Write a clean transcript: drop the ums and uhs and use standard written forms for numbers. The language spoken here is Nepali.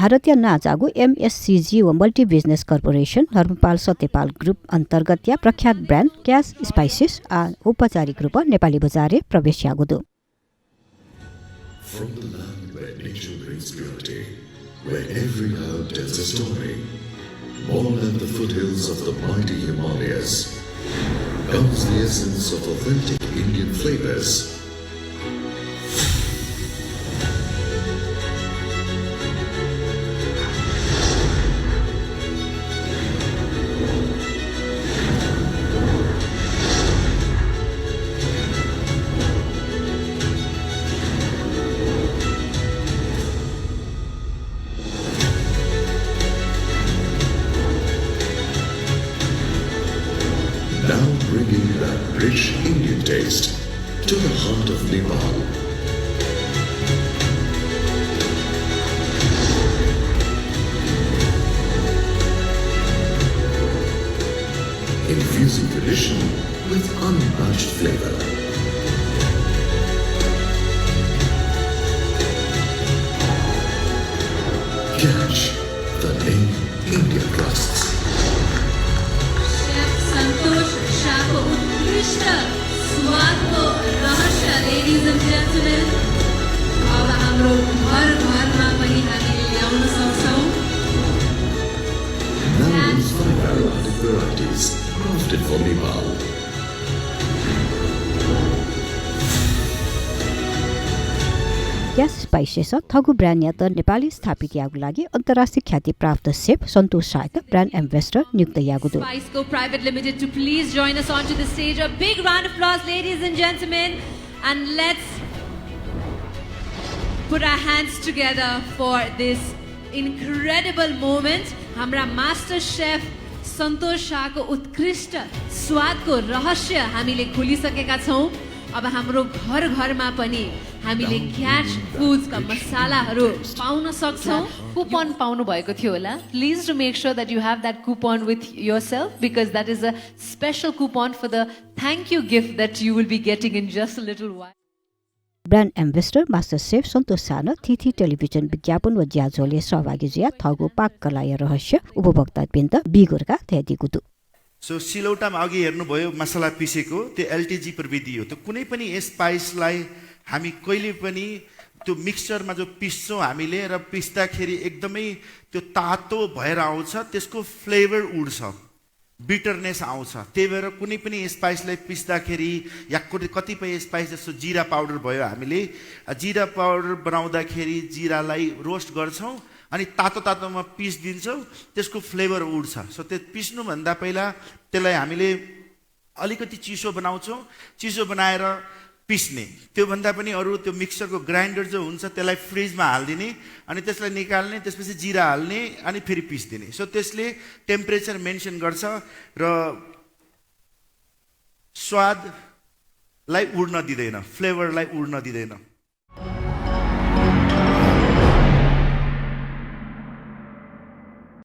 भारतीय नाजागु MSCG व multi business corporation Dharampal Satyapal group अन्तर्गत या प्रख्यात ब्रान्ड क्यास स्पाइसेस आ औपचारिक रूप नेपाली बजारे प्रवेश यागुदु From the land where nature brings purity, where every herb tells a story, born at the foothills of the mighty Himalayas, comes the essence of authentic Indian flavors. Now bringing that rich Indian taste to the heart of Nepal. Infusing tradition with unmatched flavor. Catch the name India trusts. स्वादको रहस्य ladies and gentlemen अब हाम्रो घर-घरमा पनि हामीले ल्याउन सक्छौं Now in 5 aromatic varieties crafted for Nepal. क्यास स्पाइसेस थगु ब्रान्ड यात नेपाली स्थापित यागु लागि अन्तर्राष्ट्रिय ख्याति प्राप्त सेफ सन्तोष शाहका ब्रान्ड एम्बेसडर नियुक्त यागुदु Spiceco Private Limited to please join us onto the stage. A big round of applause, ladies and gentlemen, and let's put our hands together for this incredible moment. Hamra master chef सन्तोष शाहको उत्कृष्ट स्वादको रहस्य हामीले खोलिसकेका छौं अब हाम्रो घर-घरमा पनि हामीले क्याच फुड्स का मसालाहरू पाउन सक्छौं कुपन पाउनु भएको थियो होला please to make sure that you have that coupon with yourself because that is a special coupon for the thank you gift that you will be getting in just a little while brand ambassador master chef Santosh Shah थिथि टेलिभिजन विज्ञापन व ज्याझोले सहभागी जिया थगु पाककला रहस्य उपभोक्ता बिन्द बिगुरका थ्यादिगुदु सो सिलौटामा अघि हेर्नुभयो मसला पिसेको त्यो एलटीजी प्रविधि हो त्यो कुनै पनि स्पाइसलाई हामी कहिले पनि त्यो मिक्सचरमा जो पिस्छौं हामीले र पिस्दाखेरि एकदमै त्यो तातो भएर आउँछ त्यसको फ्लेभर उड्छ बिटरनेस आउँछ त्यही भएर कुनै पनि स्पाइसलाई पिस्दाखेरि या कतिपय स्पाइस जस्तो जिरा पाउडर भयो हामीले जिरा पाउडर बनाउँदाखेरि जिरालाई रोस्ट गर्छौं अनि तातो तातोमा पिस दिन्छौं त्यसको फ्लेभर उड्छ सो त्यो पिस्नु भन्दा पहिला त्यसलाई हामीले अलिकति चिसो बनाउँछौं चिसो बनाएर पिस्ने त्यो भन्दा पनि अरु त्यो मिक्सचरको ग्राइन्डर जो हुन्छ त्यसलाई फ्रिजमा हाल्दिने अनि त्यसलाई निकाल्ने त्यसपछि जिरा हाल्ने अनि फेरि पिस्दिने सो त्यसले टेम्परेचर मेन्सन गर्छ र स्वादलाई उड्न दिदैन फ्लेभरलाई उड्न दिदैन